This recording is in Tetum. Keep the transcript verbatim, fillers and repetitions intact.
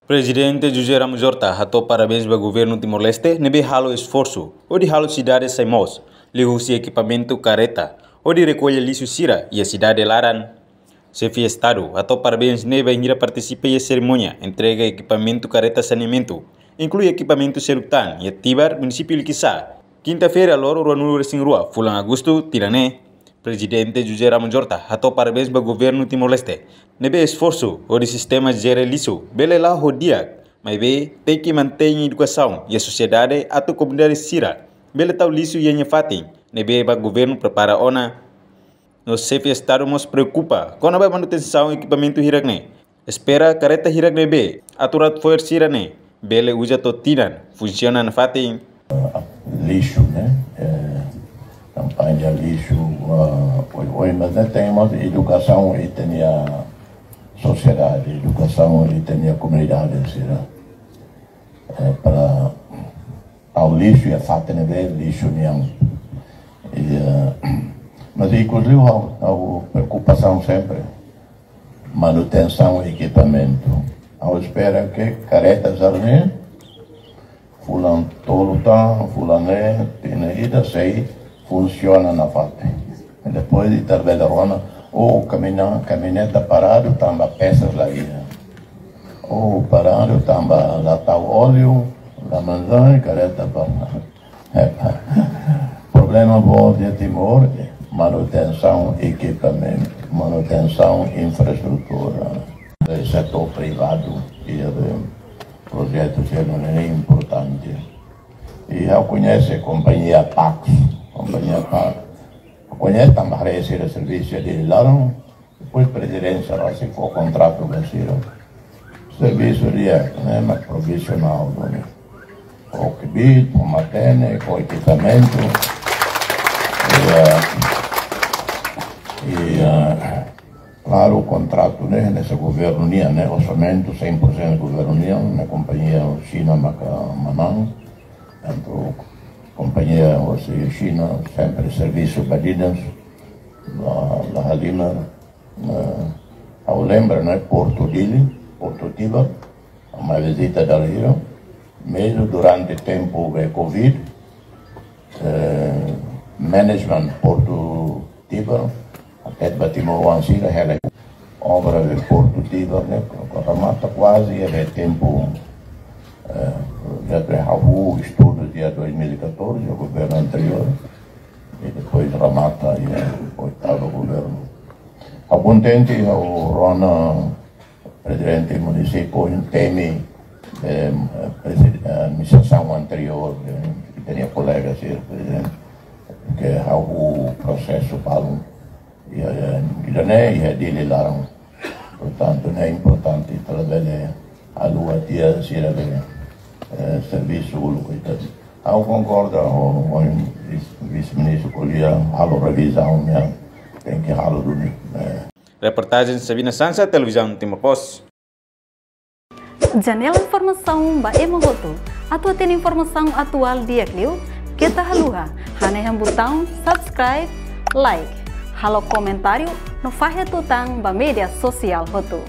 Prezidente José Ramos Horta hato'o parabéns ba governu Timor-Leste ne'ebé halo esforsu hodi halo sidade sai moos liuhusi ekipamentu kareta hodi rekolla lixu sira iha sidade laran. Xefe Estadu hato'o parabéns ne'e bainhira partisipa iha serimónia entrega ekipamentu kareta saneamentu, inklui ekipamentu seluk tan iha Tibar, munisípiu Liquiçá, kinta-feira, loron ruanulu-resin-rua fulan Agostu tinan ne'e. Prezidente José Ramos Horta hato'o parabéns ba governu Timor-Leste ne'ebé esforsu hodi sistema jere lixu bele la'o ho di'ak, maibé tenke mantein edukasaun iha sosiedade atu komunidade sira bele tau lixu iha nia fatin ne'ebé ba governu prepara ona. No xefe Estadu mós preokupa kona-ba manutensaun ekipamentu hirak ne'e. Espera kareta hirak ne'ebé atu rate fo'er sira ne'e bele uza to'o tinan, funsiona nafatin. Lixu, né? Eh, kampaña lixu, ah, oioin, mas ne'e tenke mós edukasaun ita-nia sosiedade, edukasaun ita-nia komunidade sira. Eh, para tau lixu iha fatin ne'ebé lixu nian. I, eh, mas ikus liu ha'u, ha'u preokupasaun sempre manutensaun ekipamentu. Ha'u espera ke kareta sira-ne'e fulan tolu tan, fulan ne'e, tinan ida sei funsiona nafatin. Depois ita bele rona, ou kamina-, kamioneta paradu tanba pesa la iha. Ou paradu tanba la tau óleu, la manzai, kareta paradu. Problema boot iha Timor, manutensaun ekipamentu, manutensaun infraestrutura. Setór privadu, iha projetu sira-ne'e importante. I ha'u koñese kompañia Pax, kompañia Pax. Koñese tanba haree sira servisu iha Dili laran, depois prezidénsia rasik fó kontratu ba sira. Servisu di'ak, ne'e mak profisionál, né? Ho kbiit, ho matenek, ho ekipamentu. I, eh, i, eh, klaru, kontratu ne'e, ne'e sei governu nian, ne'e orsamentu cem por cento governu nian, ne'e kompañia Xina maka manán. Entaun kompañia hosi Xina sempre servisu ba Dili, la, la halimar. Eh, ha'u lembra, né, Portu Dili, Portu Tibar, ha'u mai vizita dala hira, mezmu durante tempu de covid, eh, management Portu Tibar, até ba timoroan sira hela. Obra de Portu Tibar, né, remata kuaze iha tempu, eh, projetu hahú, estudu iha dois mil e catorze, governu anteriór, i depois remata iha oitavu governu. Ha'u kontente, ha'u rona prezidente munisípiu temi, eh, presi-, eh, administrasaun anteriór, eh, ita-nia kolega sira prezidente, ke hahú prosesu balun. Iha, iha, ida-ne'e iha Dili laran. Portantu, ne'e importante, ita labele haluha tiha sira-nia, eh, servisu uluk ita. Ha'u konkorda ho, ho vis-, vise-ministru ko'alia, halo revizaun nian, tenke halo duni, eh. Reportajen Sabina Sansa, Televizaun Timor Post. Janela informasaun ba ema hotu. Atu hatene informasaun atuál di'ak liu, keta haluha hanehan butaun subscribe, like, halo komentáriu no fahe tutan ba média sosiál hotu.